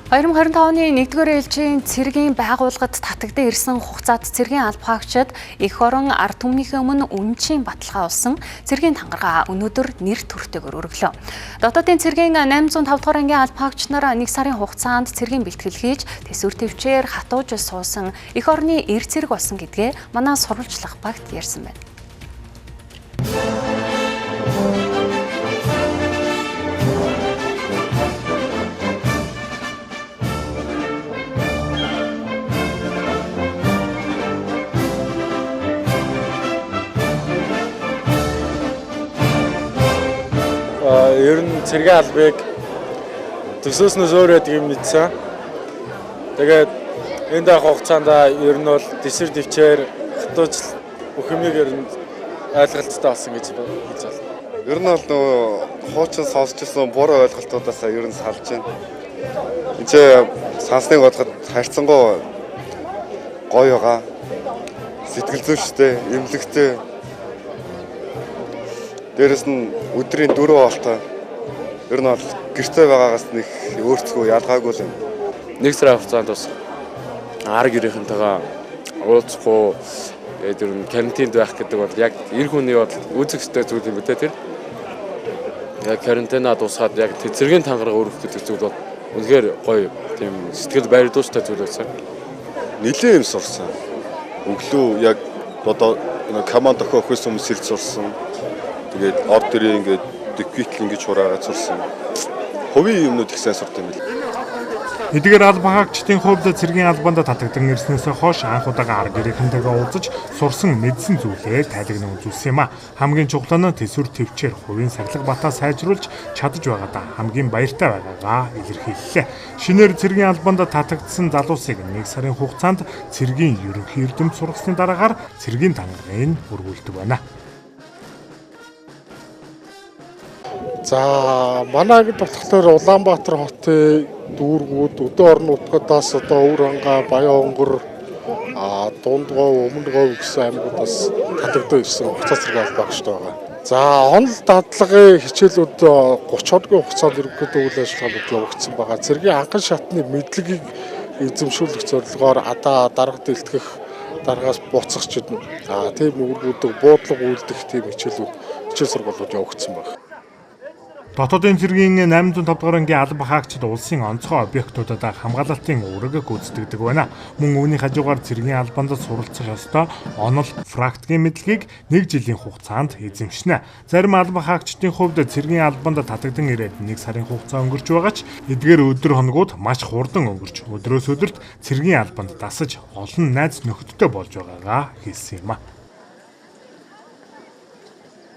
2025 оны 1-р ээлжийн цэргийн байгууллагад татагдан ирсэн хугацаанд цэргийн алба хаагчид эх орон ард түмнийхээ өмнө үнэнчийн баталгаа олсон цэргийн тангараа өнөөдөр нэр төртэйгээр өргөлөө. Дотоодын цэргийн 805 дугаар ангийн алба хаагч нар 1 сарын хугацаанд цэргийн бэлтгэл хийж төсвөр төвчээр хатууж суусан эх орны эр цэрэг болсон гэдгээ манай сурвалжлах багт ярьсан байна. Ер нь цэргийн албыг төсөөснөөс өөр байдаг юм мэдсэн. Тэгээд энэ дах хугацаанд ер нь бол дэсвэр дэвчээр хатуужл бүх юмыг ер нь ойлголттой болсон гэж хэлж байна. Ер нь бол нөгөө хуучин сонсч ирсэн буруу ойлголтуудаас ер нь салж байна. Энд чи сансныг бодоход харьцангуй гоё байгаа. Сэтгэл зүйчтэй, эмнэлэгтэй. Дээрэс нь өдрийн 4 хоолтой. Ер нь бол гэрте байгаагаас нэг өөрцгөө ялгаагүй л юм. 1 сарын хугацаанд бас ар гэрийнхэнтэйгээ уулзахгүй тэгээд ер нь карантинд байх гэдэг бол яг эр хүний бодолд үүсэх ёстой зүйл юм бэ тэр. Яг карантинаа дуусгаад яг цэргийн тангараг өргөх гэдэг зүйл бол үнэхээр гоё тийм сэтгэл байрдууштай зүйл байсан. Нилээн юм сурсан. Өглөө яг одоо команд охин охиос хүмүүс сэлж сурсан. Тэгээд ор дөрөө ингээд диквитл ингэж хураагаад сурсан. Хувийн юмнууд их сайн сурд юм бэл. Эдгээр алба хаагчдын хувьд цэргийн албанд татагдан ирснээс хойш анх удаага ар гэрийнхэнтэйгээ уулзаж сурсан мэдсэн зүйлээ тайлгнан үзүүлсэн юм а. Хамгийн чухал нь төсвөр төвчээр хувийн сахилга батаа сайжруулж чадаж байгаадаа хамгийн баяртай байгаагаа илэрхийллээ. Шинээр цэргийн албанд татагдсан залуусыг 1 сарын хугацаанд цэргийн ерөнхий эрдэмт сургасны дараагаар цэргийн тангарыг өргүүлдэг байна. За манай ангид болохоор Улаанбаатар хотын дүүргүүд өдөө орон нутгаас одоо Өвөр хангай, Баян-Хонгор, Дундговь, Өмнө-Говь гэсэн аймагудаас татагдан ирсэн хугацаа цэргийн алба хаагчид байгаа. За онол дадлагын хичээлүүд 30 хоногийн хугацаанд ерөнхийдөө үйл ажиллагаанууд явагдсан байгаа. Цэргийн анхан шатны мэдлэгийг эзэмшүүлэх зорилгоор адаа дарга дэлтгэх, даргаас буцах ч юм тийм үүргүүдийг буудлага үйлдэх тийм хичээлүүд хичээл сургуулиуд явагдсан байна. Дотоодын цэргийн 805 дугаар ангийн алба хаагчид улсын онцгой объектуудад хамгаалалтын үүрэг гүйцэтгэдэг байна. Мөн үүний хажуугаар цэргийн албанд суралцах ёстой онол практикийн мэдлэгийг 1 жилийн хугацаанд эзэмшнэ. Зарим алба хаагчдын хувьд цэргийн албанд татагдан ирээд 1 сарын хугацаа өнгөрч байгаа ч эдгээр өдөр хоногуд маш хурдан өнгөрч өдрөөс өдөрт цэргийн албанд дасаж олон найз нөхөдтэй болж байгаагаа хэлсэн юм а.